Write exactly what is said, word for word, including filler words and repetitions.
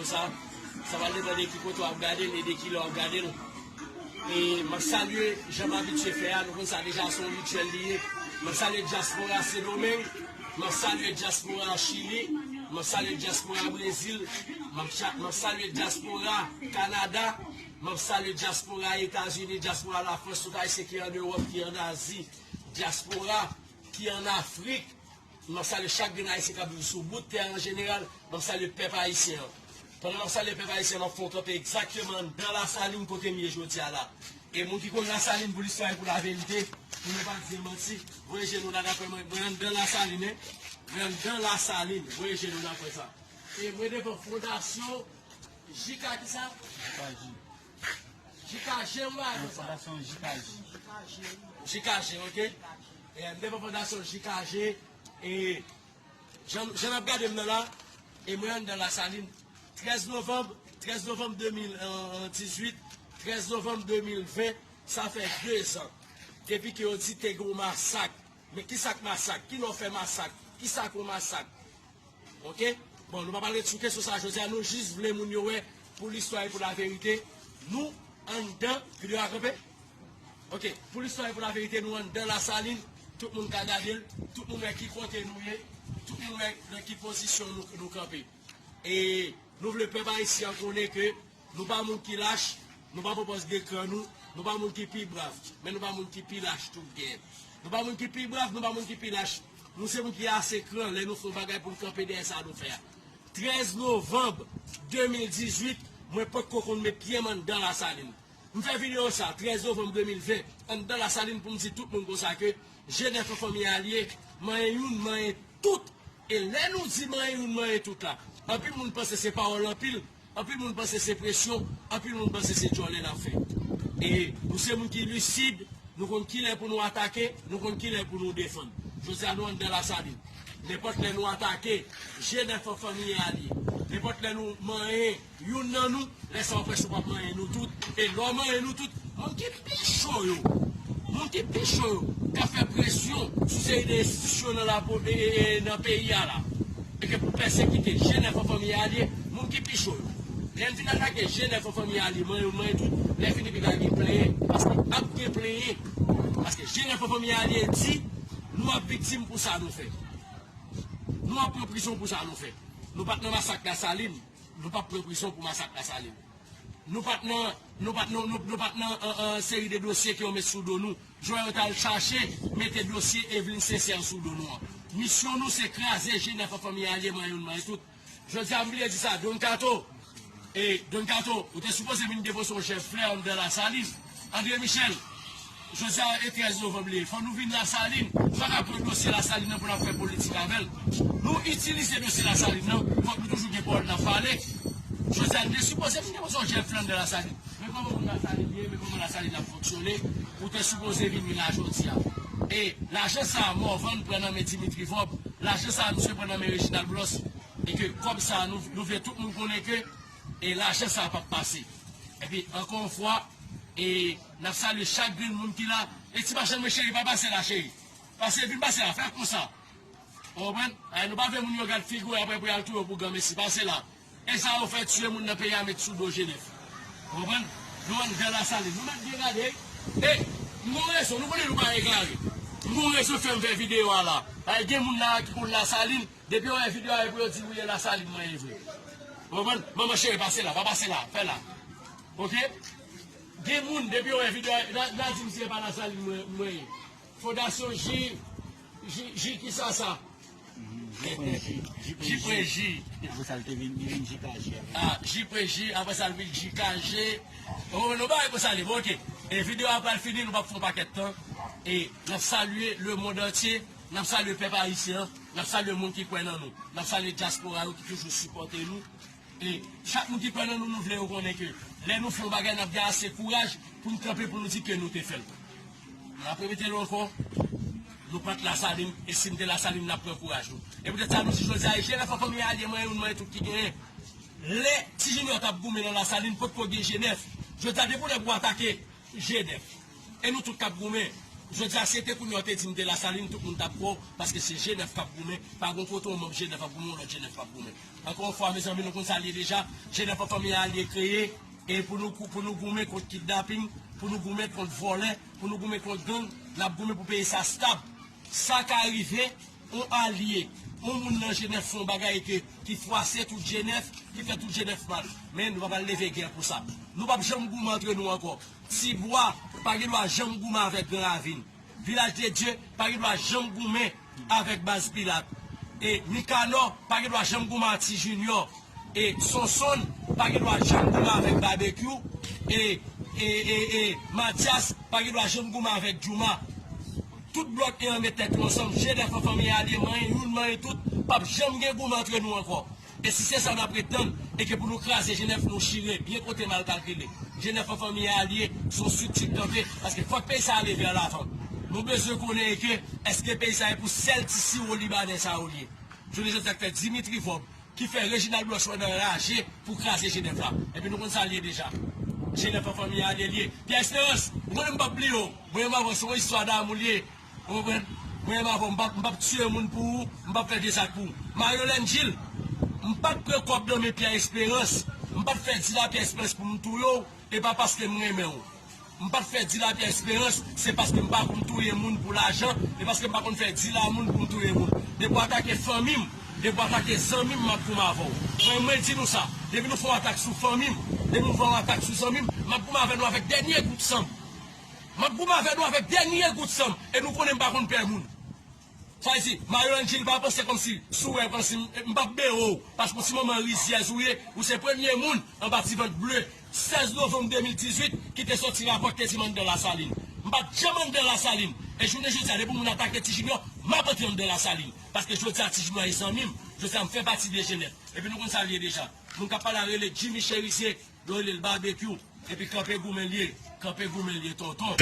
Sa, sa va depann de ki kote w ap gade l e de ki lè w ap gade l. E m ap salye, jan m abitye fè a, nou konn sa deja, se yon rityèl li ye. M ap salye dyaspora Sendomeng, m ap salye dyaspora Chili, m ap salye dyaspora Brezil, m ap cha- m ap salye dyaspora Kanada, m ap salye dyaspora Etazini, dyaspora Lafrans, tout Ayisyen ki ann Ewòp, ki ann Azi, dyaspora ki ann Afrik. M ap salye chak grenn Ayisyen k ap viv sou bout tè an jeneral. M ap salye pèp ayisyen an. Pandan m ap salye pèp ayisyen an, m ap fè yon kanpe egzakteman anndan Lasalin kote m ye jodi a la. E moun ki konn Lasalin pou listwa e pou laverite, pou nou pa di manti, voye je nou la, dapre mwen, mwen anndan Lasalin, en. Mwen anndan Lasalin, voye je nou la, dapre sa. E mwen devan fondasyon J K kisa? J K G, yon bagay konsa. Fondasyon J K G. J K G, ok. E, m devan fondasyon J K G. E, jan, jan n ap gade m nan la, e mwen anndan Lasalin. Trèz novanm, trèz novanm de mil dizuit, trèz novanm de mil ven, sa fè de zan. Depi ke yo di te gen yon masak. Men kisa k masak? Ki lè w fè masak? Kisa k yon masak? Ok? Bon, nou pa pral ret sou kesyon sa jodi a, nou jis vle moun yo wè pou listwa e pou laverite. Nou anndan, videyo a kanpe? Ok, pou listwa e pou laverite, nou anndan Lasalin, tout moun ka gade l, tout moun wè ki kote nou ye, tout moun wè nan ki pozisyon nou, nou kanpe. E nou vle pèp ayisyen an konnen ke nou pa moun ki lach, nou pa pran pòz de kran nou, nou pa moun ki pi brav, men nou pa moun ki pi lach tou genyen. Nou pa moun ki pi brav, nou pa moun ki pi lach. Nou se moun ki ase kran lè nou fè yon bagay pou n kanpe dèyè sa nou fè a. Trèz novanm de mil dizuit, mwen potko konn met pye m anndan Lasalin. M fè videyo sa, trèz novanm de mil ven, anndan Lasalin pou m di tout moun konsa ke G nèf an fanmi alye, manyen youn, manyen tout. E lè nou di manyen youn, manyen tout la, anpil moun panse se pawòl anpil, anpil moun panse se presyon, anpil moun panse se djòlè n ap fè. E nou se moun ki lisid, nou konn ki lè pou nou atake, nou konn ki lè pou nou defann. Jodi a nou anndan Lasalin. Nenpòt lè nou atake, G nèf an fanmi alye. Nenpòt lè nou manyen youn nan nou, lè sa w prèske w ap manyen nou tout. E lè w manyen nou tout, moun ki pi cho yo, moun ki pi cho yo, k ap fè presyon sou seri de enstitisyon nan lapo-, e, e, e, nan peyi a la, e ke pou pèsekite G nèf an fanmi alye, moun ki pi cho yo. Lè n fin atake G nèf an fanmi alye, manyen youn, manyen tout, lè fini piga gen plenyen, paske ap gen plenyen. Paske G nèf an fanmi alye di, nou ap viktim pou sa nou fè. Nou ap pran prizon pou sa nou fè. Nou pa t nan masak Lasalin, nou p ap pran prizon pou masak Lasalin. Nou pa t nan, nou pa t nan, nou, nou pa t nan, an, an, seri de dosye ke yo met sou do nou. Jan yo t al chache mete dosye Eveline Sincère sou do nou an. Misyon nou se kraze G nèf an fanmi alye, manyen youn, manyen tout. Jodi a m bliye di sa, Don Kato. E, Don Kato, ou te sipoze vin depoze yon jèb flè anndan Lasalin. André Michel, jodi a e trèz novanm li ye. Fò nou vin Lasalin. Nou pa ka pran dosye Lasalin nan pou n ap fè politik avè l. Nou itilize dosye Lasalin nan, fòk nou toujou gen pawòl n ap pale. Jodi a, nou te sipoze vin depoze yon jèb flè anndan Lasalin. Men kòman moun Lasalin ye, men kòman Lasalin ap fonksyone, ou te sipoze vin la jodi a. E lajan sa a Morvan pran nan men Dimitri Vorbe, lajan sa a misye pran nan men Reginald Blos, e ke kòb sa a nou, nou vle tout moun konnen ke, e lajan sa a p ap pase. Epi, ankò yon fwa, e n ap salye chak grenn moun ki la. E ti machann mwen cheri, pa pase la cheri. Pase, vin pase la, fè konsa. Ou konprann? Ay, nou pa vle moun yo gad figi w apre pou y al touye w pou granmesi. Pase la. E sa yo fè tiye moun nan peyi a met sou do G nèf. Ou konprann? Nou anndan Lasalin. Nou mèt byen gade. E, m gon rezon. Nou konnen nou pa egare. M gon rezon fè m fè videyo a la. Ay, gen moun la ki konn Lasalin. Depi yo wè videyo a, e pou yo di wi, e Lasalin mwen ye vre. Ou konprann? Manman cheri, pase la. Pa pase la. Fè la. Ok? Gen moun, depi yo wè videyo a, la, la di m si e pa Lasalin mwen, mwen ye. Fondasyon J, J, J kisa sa? J pwen J. J pwen J. Apre sa, l te vin, li vin J K G. Ah, J pwen J, apre sa, l vin J K G. Oh, nou bagay konsa li, bon, ok. E videyo a pral fini, nou p ap fè yon pakèt tan. E n ap salye lemonn antye, n ap salye pèp ayisyen an, n ap salye moun ki kwè nan nou, n ap salye dyaspora yo ki toujou sipòte nou. E chak moun ki kwè nan nou, nou vle yo konnen ke lè nou fè yon bagay, n ap gen ase kouraj pou n kanpe, pou nou di ke nou te fè l. N ap repete l ankò, nou pa t Lasalin, e si n te Lasalin, n ap pran kouraj nou. E poutèt sa, nou di jodi a, e G nèf an fanmi alye, manyen youn, manyen tout ki genyen. Lè Ti Junior t ap goumen nan Lasalin, potko gen G nèf. Jodi a, depi w lè pou w atake G nèf. E nou tout k ap goumen. Jodi a, si te kounye a w te di m te Lasalin, tout moun t ap kwè w, paske se G nèf k ap goumen, pa gon kote yon manm G nèf ap goumen, yon lòt G nèf p ap goumen. Ankò yon fwa, mezanmi, nou konn sa l ye deja, G nèf an fanmi a l ye kreye, e pou nou, pou nou goumen kont kidnaping, pou nou goumen kont vòlè, pou nou goumen kont gang, n ap goumen pou peyi sa stab. Sa ka rive, yon alye, yon moun nan G nèf fè yon bagay ke, ki fwase tout G nèf, ki fè tout G nèf mal. Men nou pa pral leve gè pou sa. Nou p ap janm goumen antre nou ankò. Tibwa pa gen dwa janm goumen avèk Gran Ravin. Vilaj de Dye pa gen dwa janm goumen avèk Baz Pilat. E Mikanò pa gen dwa janm goumen ak Ti Jinyò. E Sonsonn pa gen dwa janm goumen avèk Babekyou. E, e, e, e Matyas pa gen dwa janm goumen avèk Djouma. Tout blòk e anmèt tèt yo ansanm, G nèf an fanmi alye, manyen youn, manyen tout, p ap janm gen goumen antre nou ankò. E si se sa n ap ret tann, e ke pou nou kraze G nèf, nou chire byen kote mal kalkile. G nèf an fanmi alye, se yon strikti k kanpe, paske fòk peyi sa ale vè lavan. Nou bezwen konnen e ke, èske peyi sa e pou sèl ti siwo libanè sa yo l ye. Jounen jodi a k fè Dimitri Vorbe, ki fè Reginald Blanchard anraje pou kraze G nèf la. Epi nou konn sa l ye deja. G nèf an fanmi alye l ye. Pierre Espérance, ou konnen m p ap bliye w. Mwen menm avè w, se yon istwa damou l ye. Ou konprann? Mwen menm avè w, m p ap, m p ap tiye moun pou ou, m p ap fè vye zak pou ou. Mario Langil, m pa t pran kòb nan men Pierre Espérance, m pa t fè dil a Pierre Espérance pou m touye w, e pa paske m renmen w. M pa t fè dil a Pierre Espérance, se paske m pa konn touye moun pou lajan, e paske m pa konn fè dil a moun pou m touye moun. Depi w atake fanmi m, depi w atake zanmi m, m ap goumen avè w. Mwen, mwen di nou sa, depi nou fè yon atak sou fanmi m, depi nou fè yon atak sou zanmi m, m ap goumen avè nou avèk dènye gout san m. M ap goumen avè nou avèk dènye gout san m, e nou konnen m pa konn pè moun. Sa vle di, Mario Langil pa panse kòmsi, si w wè kòmsi m, m p ap bewo w, paske w ti manman rizyèz ou ye, ou se premye moun anba ti vant ble, sèz novanm de mil dizuit, ki te sòti rapò ki te di m anndan Lasalin. M pa t janm anndan Lasalin. E jounen jodi a, depi moun atake Ti Jinyò, m ap antre anndan Lasalin. Paske jodi a, Ti Jinyò e zanmi m. Jodi a, m fè pati de G nèf. Epi nou konn sa l ye deja. Moun k ap pale a rele Jimmy Cherizier, yo rele l Babekyou. Epi kanpe goumen l ye. Kanpe goumen l ye, tonton.